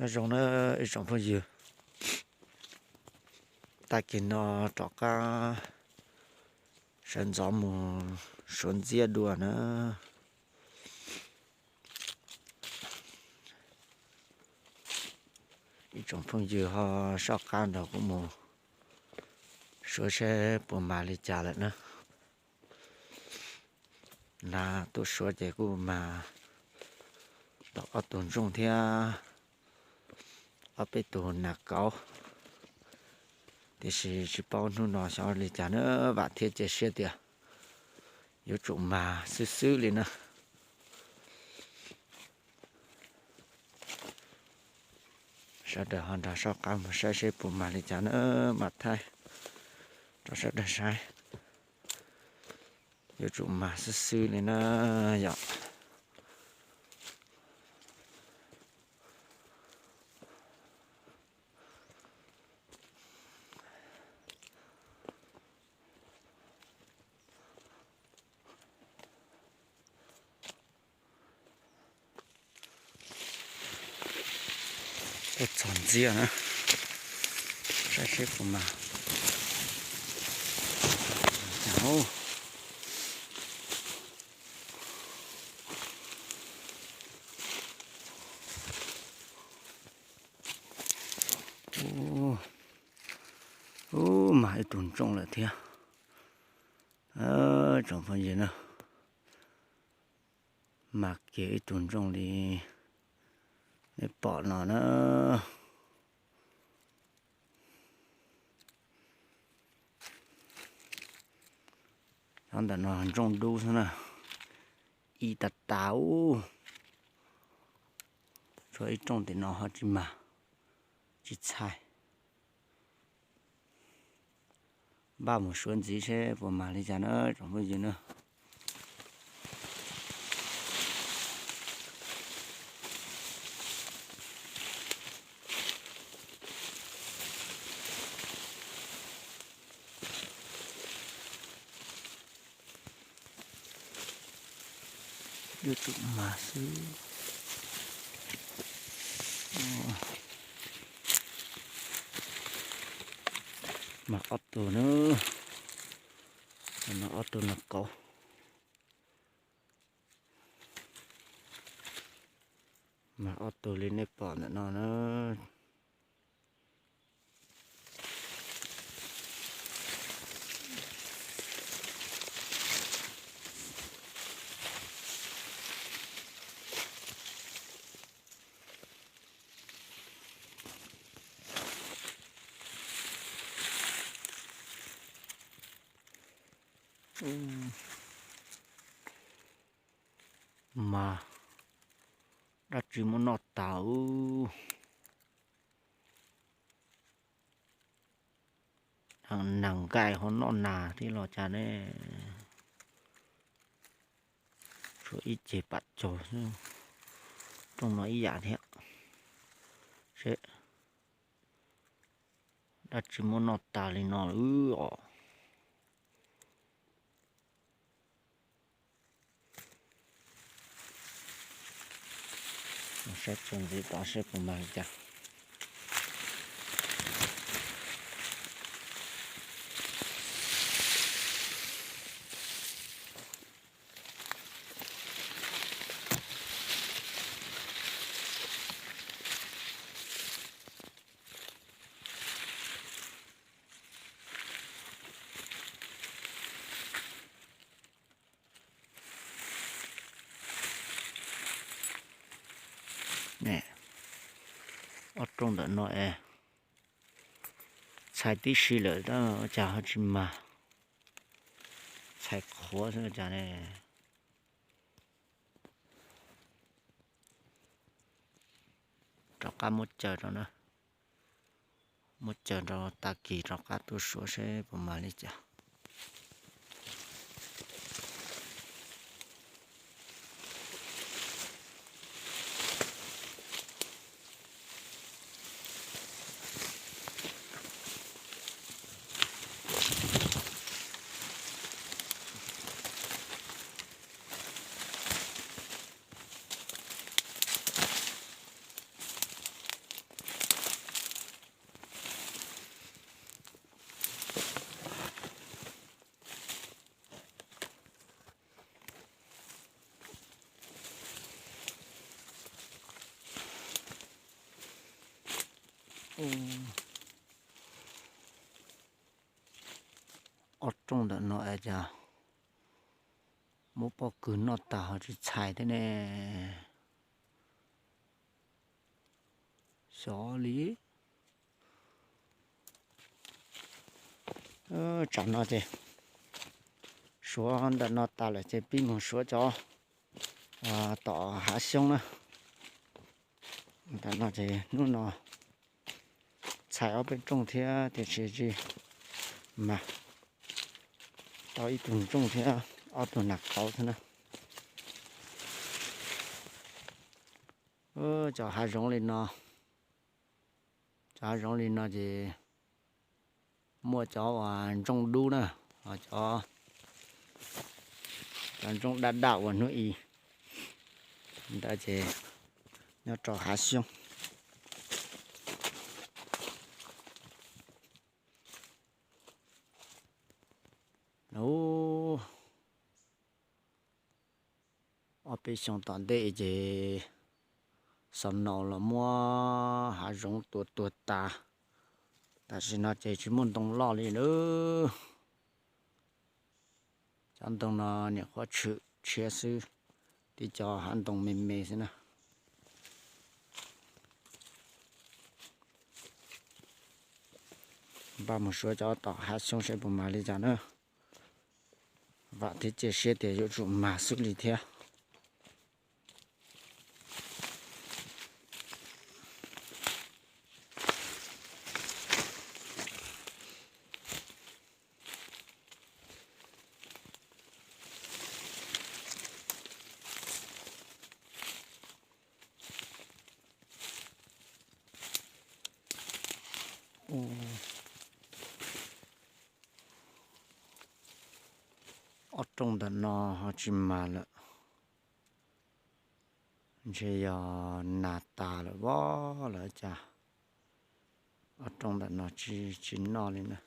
Nyob zoo na ib tsoom phooj ywg, tag kis no rov qab sawv ntxov mus suav ntxiab dua na. Ib tsoom phooj ywg ho soj qab nrog kuv mus suav seb puas mag li cas lawm na. Nrog tuaj suav ces kuj mag tau ob tug ntsooj thiab ob peb tug nas kauv, tiam sis tsis paub hnub no xyov li cas na, vam thiab cia siab tias yuav tsum mag xwb xwb li na. Sawv daws ho nrog soj qab mus saib seb puas mag li cas na, mas thaij rau sawv daws saib. Yuav tsum mag xwb xwb li na yom. Tuaj txog ntxiab na, saib seb puas mag. Ub, mag ib tug ntsooj lawm thiab tsoom phooj ywg na. Mag kiag ib tug ntsooj li nej pom no na. Nyob ntawm no ntsooj dub xwb na, ib tag tag ub. Tshuav ib rooj tim no ho tsis mag, tsis txhais. Npaj mus suav ntxiv seb puas mag li cas na tsoom phooj ywg na. Yuav tsum mag xwb. Mag ob tug na, no ob tug nas kauv. Mag ob tug li nej pom ntawm no na. Mas dab tsi muab noj tas ub. Nas nkaij ho noj nas thiab los cas ne. Tshuav ib ceg pam caug xwb. Rooj no ib yam thiab. Seb dab tsi muab noj tas li no os. Saib txuas ntxiv tod seb puas mag li cas. Ob rooj ntawm no es txhais tib si lawm, cas ho tsis mag, txhais qhuav xwb cas ne. Rov qab muab caws rau na, muab caws rau tag kis rov qab tuaj suav seb puas mag li cas. Ob rooj ntawm no es cas muab pob kws noj tas ho tsis txhais thiab ne. Xyov li. Tsam no ces suav ntawm no tas lawm ces pib mus suav cov tom hav xyoob na. Ntawm no ces hnub no txhais ob peb rooj thiab tiam sis tsis mag, tau ib tug ntsooj thiab ob tug nas kauv xwb na. Cov hav zoov li no, cov hav zoov li no ces muaj cov uas ntsooj dub na, cov, cov ntsooj daj daj uas hnub i ntawd ces nyob rau hav xyoob. Ob peb xyoo tom ntej ces snow los muab hav zoov tua tuag tas, tam sim no ces tsis muaj ntoo loj li lawm. Cov ntoo no niam qhuav tshwm tshiab xwb, tib co hav ntoo me me xwb na. Npaj mus suav cov tom hav xyoob seb puas mag li cas na. Vam thiab cia siab tias yuav tsum mag xwb li thiab. Ob rooj ntawm no ho tsis mag lawm, ntshe yog nag tas lawm vov lawm cas. Ob rooj ntawm no tsis, tsis noj li na.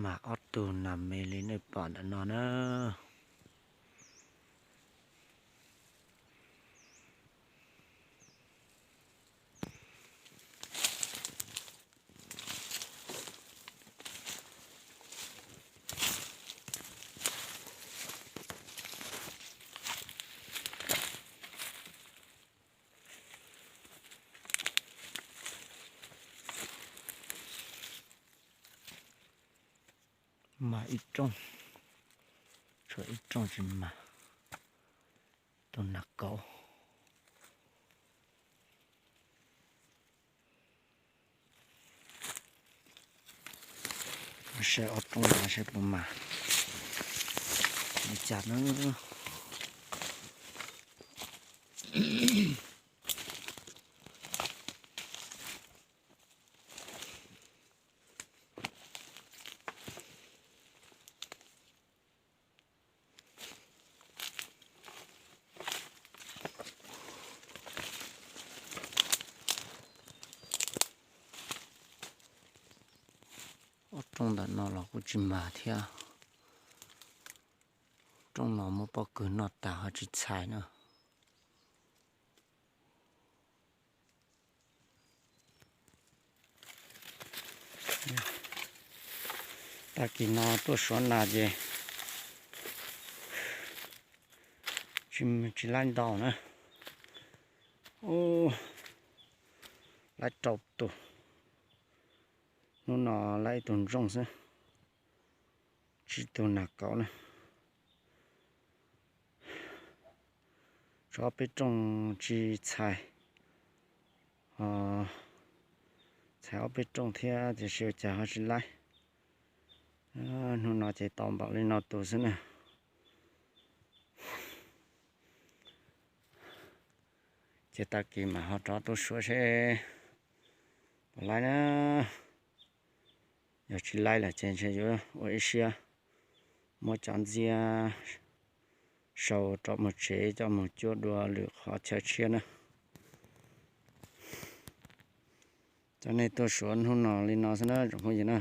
Mas ob tug nas me li nej pom ntawm no na. Mas ib rooj, tshuav ib rooj tsis mas, tus nas kauv. Saib ob rooj no saib puas mas li cas na. Ob rooj ntawm no los kuj tsis mag thiab. Rooj no muab pob kws noj tas ho tsis txhais na. Tag kis no tuaj suav nas ces tsis laib ntau na. Laib rau tus, hnub no laib ib tug ntsooj xwb, tsib tug nas kauv na. Tshuav ob peb rooj tsis txhais, txhais ob peb rooj thiab tiam sis ua cas ho tsis laib. Hnub no ces tau npaum li no tus xwb na. Ces tag kis mam ho rov tuaj suav seb puas laib na. Yog tsis laib lawm ces ntshe yuav ua ib siab muab cov ntxiab sau rov mus tsev coj mus cuab dua lwm qhov chaw tshiab na. Coj nej tuaj suav hnub no li no xwb na tsoom phooj ywg na.